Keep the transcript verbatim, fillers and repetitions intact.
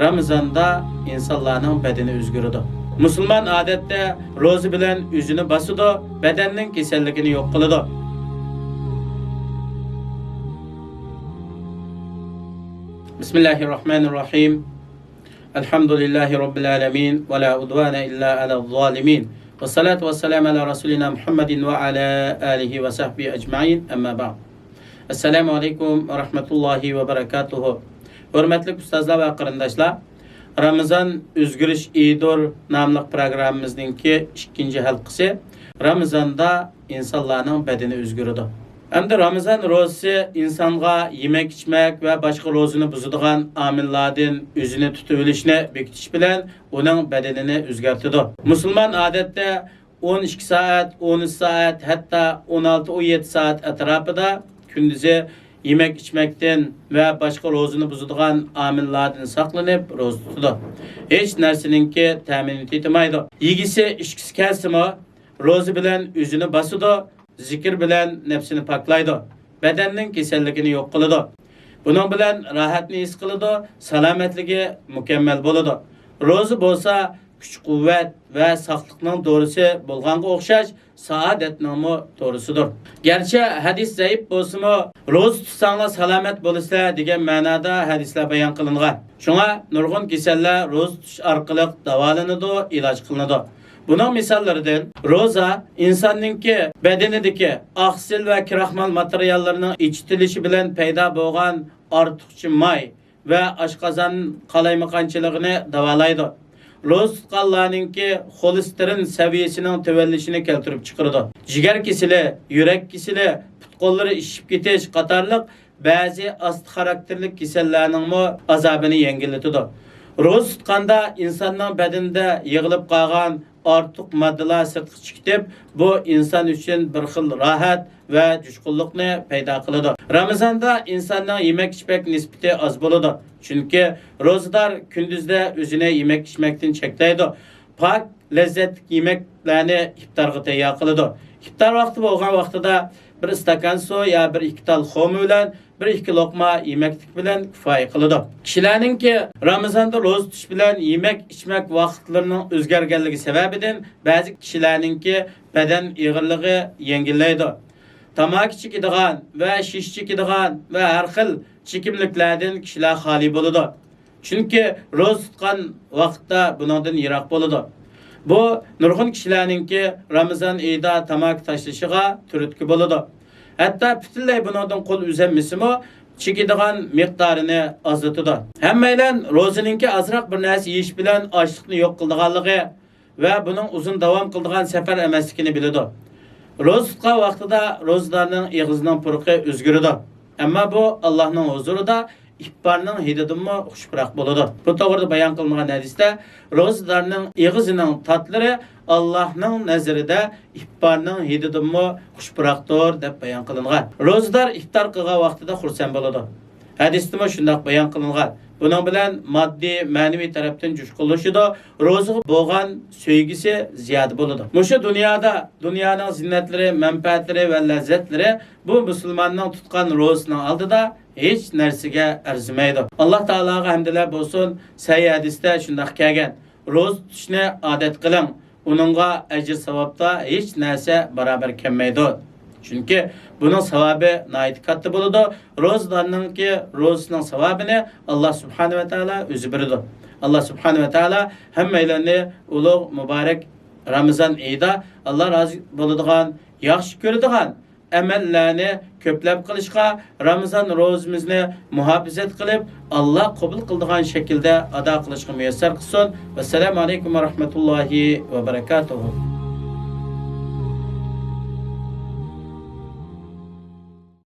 رامىزاندا ئىنسانلارنىڭ بەدىنى ئۆزگىرىدۇ. مۇسۇلمان ئادەتتە روزا بىلەن ئۆزىنى باسىدۇ، بەدەننىڭ كېسەللىكىنى يوق قىلىدۇ. بسم الله الرحمن الرحيم. الحمد لله رب العالمين، ولا عدوان إلا على الظالمين، والصلاة والسلام على رسولنا محمد وعلى آله وصحبه أجمعين، أما بعد. السلام عليكم ورحمة الله وبركاته. ھۆرمەتلىك ئۇستازلار ۋە قېرىنداشلار، رامىزان ئۆزگىرىش ئېيىدۇر ناملىق پروگراممىمىزنىڭكى ئىككىنچى ھالقىسى، رامىزاندا ئىنسانلارنىڭ بەدىنى ئۆزگىرىدۇ. ئەمدى رامىزان روزىسى ئىنسانغا يېمەك-ئىچمەك ۋە باشقا روزىنى بۇزىدىغان ئامىللاردىن ئۆزىنى تۇتۇۋېلىشنى بېكىتىش بىلەن ئۇنىڭ بەدىنىنى ئۆزگەرتىدۇ. مۇسۇلمان ئادەتتە ئون ئىككى سائەت، ئون ئۈچ سائەت، ھەتتا ئون ئالتە، ئون يەتتە سائەت ئەتراپىدا كۈندۈزى يېمەك-ئىچمەكتىن ۋە باشقا روزىنى بۇزىدىغان ئامىللاردىن ساقلىنىپ روزا تۇتىدۇ. ھېچ نەرسىنىڭكى تەمىنى تېتىمايدۇ. يېگۈسى، ئىچكۈسى كەلسىمۇ، روزا بىلەن ئۆزىنى باسىدۇ، زىكىر بىلەن نەپسىنى پاكلايدۇ، بەدەننىڭ كېسەللىكىنى يوق قىلىدۇ. بۇنىڭ بىلەن راھەتنى ھېس قىلىدۇ، سالامەتلىكى مۇكەممەل بولىدۇ. روزا بولسا كۈچ-قۇۋۋەت ۋە ساقلىقنىڭ دورىسى بولغانغا ئوخشاش، سائادەتنىڭمۇ دورىسىدۇر. گەرچە ھەدىس زەئىپ بولسىمۇ، روزا تۇتساڭلار سالامەت بولىسىلەر دېگەن مەنادا ھەدىسلەر بايان قىلىنغان. شۇڭا نۇرغۇن كېسەللەر روزا تۇتۇش ئارقىلىق داۋالىنىدۇ، ئىلاج قىلىنىدۇ. بۇنىڭ مىساللىرىدىن، روزا ئىنساننىڭكى بەدىنىدىكى ئاقسىل ۋە كراخمال ماتېرىياللىرىنىڭ ئېچىتىلىشى بىلەن پەيدا بولغان ئارتۇقچە ماي ۋە ئاشقازان قالايمىقانچىلىقىنى داۋالايدۇ. روزا تۇتقانلارنىڭكى خولېستېرىن سەۋىيەسىنىڭ تۆۋەنلىشىنى كەلتۈرۈپ چىقىرىدۇ. جىگەر كېسىلى، يۈرەك كېسىلى، پۇت-قوللىرى ئىششىپ كېتىش قاتارلىق بەزى ئاستا خاراكتېرلىك كېسەللەرنىڭمۇ ئازابىنى يەڭگىللىتىدۇ. روزا تۇتقاندا ئىنساننىڭ بەدىنىدە يىغىلىپ قالغان ئارتۇق ماددىلار سىرتقا چىقىپ، بۇ ئىنسان ئۈچۈن بىر خىل راھەت ۋە جۇشقۇنلۇقنى پەيدا قىلىدۇ. رامىزاندا ئىنساننىڭ يېمەك-ئىچمەك نىسبىتى ئاز بولىدۇ، چۈنكى روزىدار كۈندۈزدە ئۆزىنى يېمەك-ئىچمەكتىن چەكلەيدۇ. پاك، لەززەتلىك يېمەكلەرنى ئىپتارغا تەييار قىلىدۇ. ئىپتار ۋاقتى بولغان ۋاقتىدا بىر ئىستاكان سۇ يا بىر ئىككى تال خورما بىلەن بىر ئىككى لوقما يېمەكلىك بىلەن كۇپايە قىلىدۇ. كىشىلەرنىڭكى رامىزاندا روزا تۇتۇش بىلەن يېمەك-ئىچمەك ۋاقىتلىرىنىڭ ئۆزگەرگەنلىكى سەۋەبىدىن بەزى كىشىلەرنىڭكى بەدەن ئېغىرلىقى يەڭگىللەيدۇ. تاماكا چېكىدىغان ۋە شىشە چېكىدىغان ۋە ھەر خىل چېكىملىكلەردىن كىشىلەر خالىي بولىدۇ. چۈنكى روزا تۇتقان ۋاقىتتا بۇنىڭدىن يىراق بولىدۇ. بۇ نۇرغۇن كىشىلەرنىڭكى رامىزان ئېيىدا تاماكا تاشلىشىغا تۈرتكە بولىدۇ. ھەتتا پۈتۈنلەي بۇنىڭدىن قول ئۈزەلمىسىمۇ، چېكىدىغان مىقدارىنى ئازلىتىدۇ. ھەممەيلەن روزىنىڭكى ئازراق بىر نەرسە يېيىش بىلەن ئاچلىقنى يوق قىلىدىغانلىقى ۋە بۇنىڭ ئۇزۇن داۋام قىلىدىغان سەپەر ئەمەسلىكىنى بىلىدۇ. روزا تۇتقان ۋاقتىدا روزىدارنىڭ ئېغىزىنىڭ پۇرىقى ئۆزگىرىدۇ. ئەمما بۇ ئاللاھنىڭ ھۇزۇرىدا ئىپتارنىڭ ھىدىدىنمۇ خۇش پۇراق بولىدۇ. بۇ توغرىدا بايان قىلىنغان ھەدىستە، روزىدارنىڭ ئېغىزىنىڭ تاتلىرى ئاللاھنىڭ نەزىرىدە ئىپتارنىڭ ھىدىدىنمۇ خۇش پۇراقتۇر، دەپ بايان قىلىنغان. روزىدار ئىپتار قىلغان ۋاقتىدا خۇرسەن بولىدۇ. ھەدىستىمۇ شۇنداق بايان قىلىنغان. بۇنىڭ بىلەن ماددىي، مەنىۋى تەرەپتىن جۇشقۇنلىشىدۇ، روزىغا بولغان سۆيگۈسى زىيادە بولىدۇ. مۇشۇ دۇنيادا دۇنيانىڭ زىننەتلىرى، مەنپەئەتلىرى ۋە لەززەتلىرى بۇ مۇسۇلماننىڭ تۇتقان روزىسىنىڭ ئالدىدا ھېچ نەرسىگە ئەرزىمەيدۇ. ئاللا تائالاغا ھەمدىلەر بولسۇن، سەھىھ ھەدىستە شۇنداق كەلگەن، روزا تۇتۇشنى ئادەت قىلىڭ، ئۇنىڭغا ئەجىر-ساۋابتا ھېچ نەرسە باراۋەر كەلمەيدۇ. چۈنكى بۇنىڭ ساۋابى ناھايىتى كاتتا بولىدۇ. روزىدارنىڭكى روزىسىنىڭ ساۋابىنى ئاللا سۇبھانەھۇ ۋە تائالا ئۆزى بېرىدۇ. ئاللا سۇبھانەھۇ ۋە تائالا ھەممەيلەننى ئۇلۇغ، مۇبارەك رامىزان ئېيىدا ئاللا رازى بولىدىغان، ياخشى كۆرىدىغان ئەمەللەرنى كۆپلەپ قىلىشقا، رامىزان روزىمىزنى مۇھاپىزەت قىلىپ، ئاللا قوبۇل قىلىدىغان شەكىلدە ئادا قىلىشقا مۇيەسسەر قىلسۇن. ۋەسسالامۇ ئەلەيكۇم ۋە رەھمەتۇللاھى ۋە بەرەكاتۇھۇ.